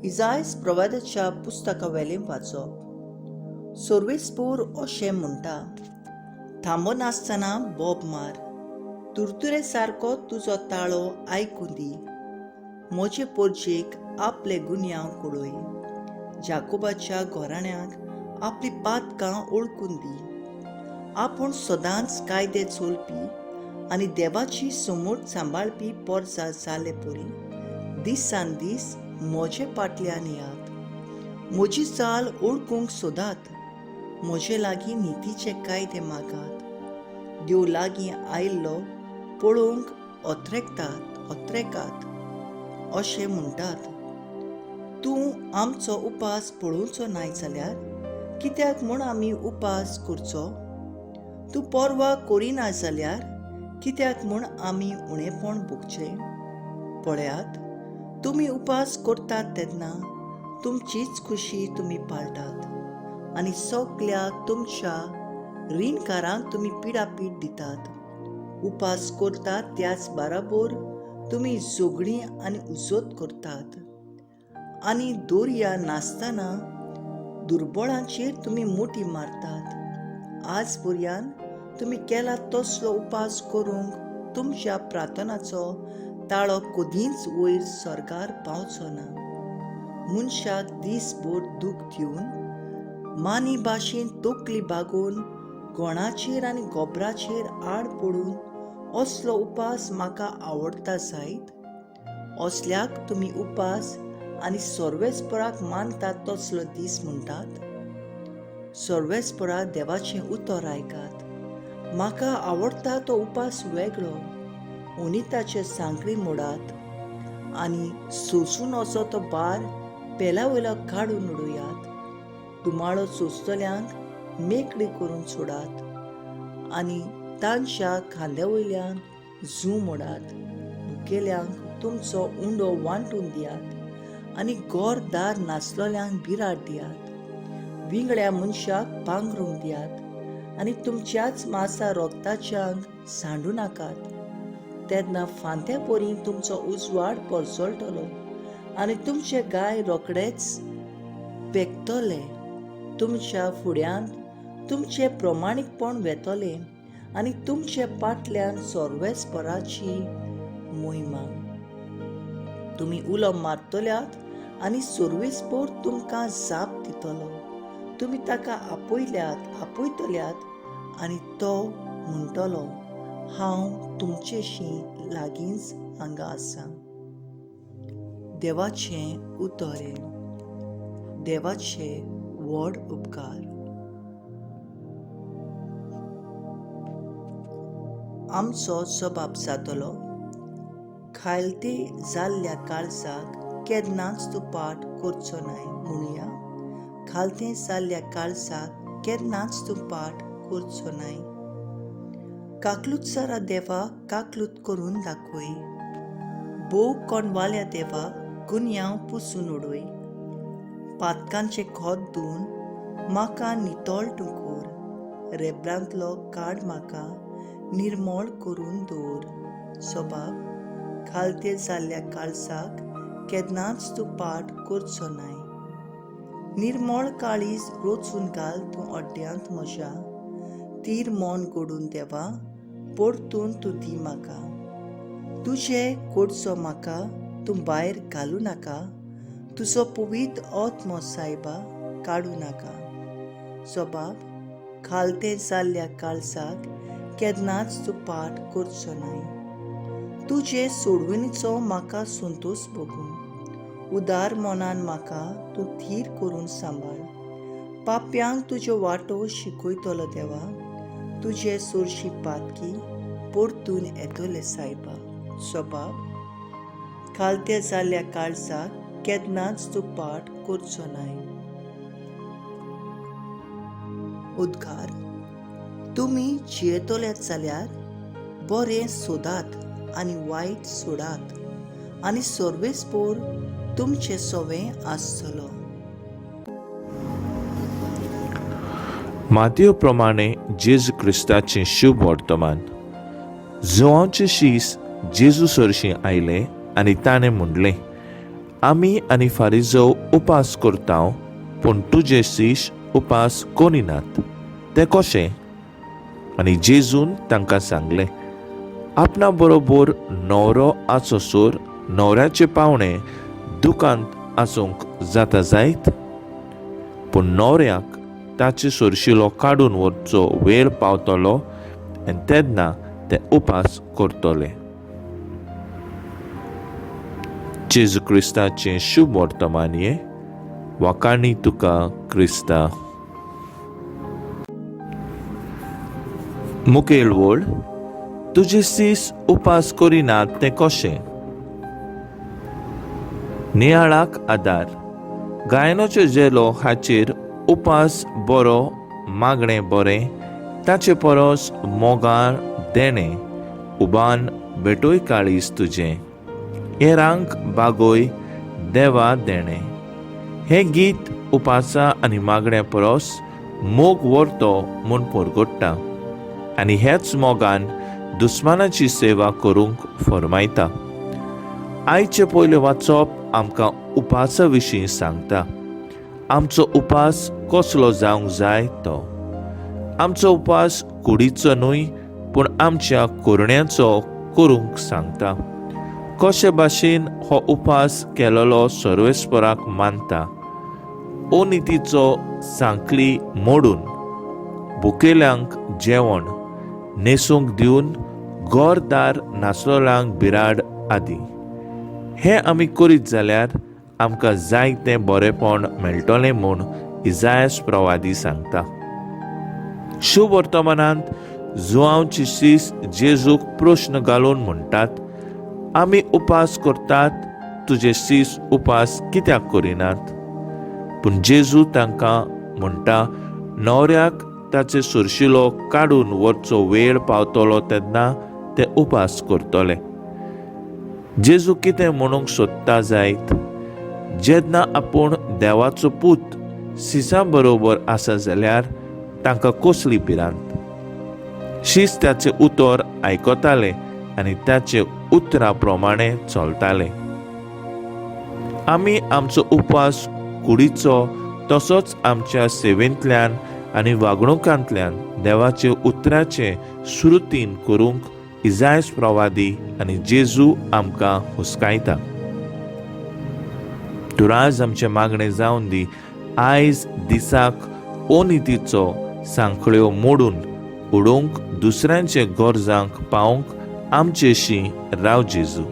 इजायस प्रवादाच्या पुस्तका वेलें वाचप. सोर्वेस्पोर अशें म्हणटा, थांबनासतना बोब मार, तुरतुरे सारको तुजो ताळो आयकूं दी. म्हजे पोरजेक आपले गुन्यांव कळय, जाकोबाच्या घराण्याक आपली पातकां ओळखून दी. आपूण सदांच कायदे चोलपी आनी देवाची समोट सांबाळपी पोरसा जाले परी दिसान दीस म्हजे फाटल्यान येयात. म्हजी चाल ओळखूंक सोदात, म्हजे लागीं नितीचे कायदे मागात. देव लागीं आयिल्लो पळोवंक ओत्रेकतात ओत्रेकात अशें म्हणटात. तूं आमचो उपास पळोवचो नाय जाल्यार कित्याक म्हूण आमी उपास करचो? तूं पर्वा करिना जाल्यार कित्याक म्हूण आमी उणेपण भोगचें? पळयात, तुमी उपास करतात तेन्ना तुमचीच खुशी तुमी पाळटात आनी सगल्या तुमच्या रिणकारांक तुमी पिडापीड दितात. उपास करतात त्याच बाराबोर तुमी झगडीं आनी उजोत करतात आनी दोरया नासतना दुर्बळांचेर तुमी मुठी मारतात. आज पर्यान तुमी केला तसलो उपास करूंक तुमच्या प्रार्थनाचो ताळो कदींच वयर सर्गार पावचो ना. मनशाक दीसभर दूख दिवन मानी भाशेन तकली बागोवन गोणाचेर आनी गोबराचेर आड पडून असलो उपास म्हाका आवडटा जायत? असल्याक तुमी उपास आनी सर्वेस्पराक मानतात तसलो दीस म्हणटात? सर्वेस्परा देवाचें उतर आयकात. म्हाका आवडटा तो उपास वेगळो. अनिताचे सांकळी मोडात आनी सोसूं नजो तो भार पेल्या वयलो काडून उडयात. धुमाळो सोंसतल्यांक मेकळी करून सोडात आनी तांच्या खांद्या वयल्यान जू मोडात. भुकेल्यांक तुमचो उंडो वांटून दियात आनी घरदार नासलेल्यांक बिराड दियात. विंगड्या मनशाक पांगरूंक दियात आनी तुमच्याच मासा रोगताच्यांक सांडू नाकात. तेन्ना फांत्या परी तुमचो उजवाड परजळटलो आनी तुमचे गाय रोखडेच पेकतले. तुमच्या फुड्यांत तुमचें प्रमाणीकपण वेतलें आनी तुमचे पाटल्यान सर्वेस्पराची मोहिमा. तुमी उलो मारतल्यात आनी सर्वेस्पोर तुमकां जाप दितलो. तुमी ताका आपयल्यात आपयतल्यात आनी तो म्हणटलो, हांव तुमचेशी लागींच हांगा आसा. देवाचें उतर हें. देवाचे व्हड उपकार. आमचो जबाब जातलो, खायलती जाल्ल्या काळजाक केन्नाच तूं पाठ करचो नाय. म्हणुया, खालतें जाल्ल्या काळजाक केन्नाच तूं पाठ करचो नाय. काकलूतसारा देवा काकलूत करून दाखय. भोव कोणवाल्या देवा गुन्यांव पुसून उडय. पातकांचें खत धुवन म्हाका नितळ तूं कर. रेब्रांतलो काड म्हाका निर्मळ करून दवर. सबाब खालते जाल्ल्या काळजाक केन्नाच तूं पाठ करचो नाय. निर्मळ काळीज रोचून घाल तूं अड्ड्यांत म्हज्या. तीर मन घडून देवा परतून तूं दी म्हाका. तुजे कोडचो म्हाका तूं भायर घालूं नाका. तुजो पवित्र आत्मो सायबा काडूं नाका. सबाब खालते जाल्ल्या काळजाक केन्नाच तूं पाठ करचो नाय. तुजे सोडवणीचो म्हाका संतोश भोगूं. उदार मनान म्हाका तूं थीर करून सांबाळ. पापयांक तुज्यो वाटो शिकयतलो देवा. तुजे सोरशी पातकी परतून येतले सायबा. सबाब खालते जाल्ल्या काळजाक केन्नाच तूं पाठ करचो नाय. उद्गार, तुमी जियेतले जाल्यार बरें सोदात आनी वायट सोडात आनी सर्वेस्पोर तुमचें सवें आसतलो. मातयो प्रमाणे जेजू क्रिस्ताचें शुभ वर्तमान. जुवांवचे शीस जेजू सरशीं आयले आनी ताणें म्हणलें, आमी आनी फारिजो उपास करता पूण तुजे शीश उपास करिनात तें कशें? आनी जेजून तांकां सांगलें, आपणा बरोबर न्हवरो आसोसर न्हवऱ्याचे पावणे दुकांत आसूंक जाता जायत? पूण न्हवऱ्याक ताचे सरशिलो काडून व्हरचो वेळ पावतलो आनी तेन्ना ते उपास करतले. जेजू क्रिस्ताचें शुभ वर्तमान हें. वाखाणी तुका क्रिस्ता. मुखेल वळ, तुजे सीस उपास करिनात तें कशें? नियाळाक आदार. गायनाचो झेलो हाचेर उपास बरो, मागणें बरें, ताचे परस मोगान देणें, उबान भेटय काळीज तुजें, हेरांक बागोय देवा देणें. हें गीत उपासा आनी मागण्या परस मोग व्हरतो म्हूण परगट्टा आनी ह्याच मोगान दुस्मानाची सेवा करूंक फर्मायता. आयचें पयलें वाचप आमकां उपासा विशीं सांगता. आमचो उपास कसलो जावंक जाय तो. आमचो उपास कुडीचो न्हय पूण आमच्या कोरण्याचो करूंक सांगता. कशे भाशेन हो उपास केलेलो सर्वेस्पराक मानता. अनितीचो सांखळी मोडून, भुकेल्यांक जेवण न्हेसूंक दिवन, घरदार नासलोल्यांक बिराड आदी. हें आमी करीत जाल्यार आमकां जाय तें बरेपण मेळटलें म्हूण इजायस प्रवादी सांगता. शुभ वर्तमानांत जुआंवची शीस जेजूक प्रश्न घालून म्हणटात, आमी उपास करतात, तुजे शीस उपास कित्याक करिनात? पूण जेजू तांकां म्हणटा, न्हवऱ्याक ताचे सुरशिलो काडून व्हरचो वेळ पावतलो तेन्ना ते उपास करतले. जेजू कितें म्हणूंक सोदता जायत? जेन्ना आपूण देवाचो पूत शिसां बरोबर आसा जाल्यार तांकां कसली भिरांत? शीस ताचें उतर आयकताले आनी ताचे उतरा प्रमाणे चलताले. आमी आमचो उपास कुडीचो तसोच आमच्या सेवेंतल्यान आनी वागणुकांतल्यान देवाचे उतराचे श्रुतीन करूंक इजायस प्रवादी आनी जेजू आमकां हुस्कायता. तुराज आमचें मागणें जावन दी, आयज दिसाक अनितीचो सांखळ्यो मोडून उडोवंक, दुसऱ्यांचे गरजांक पावोवंक आमचेशी राव जेजू.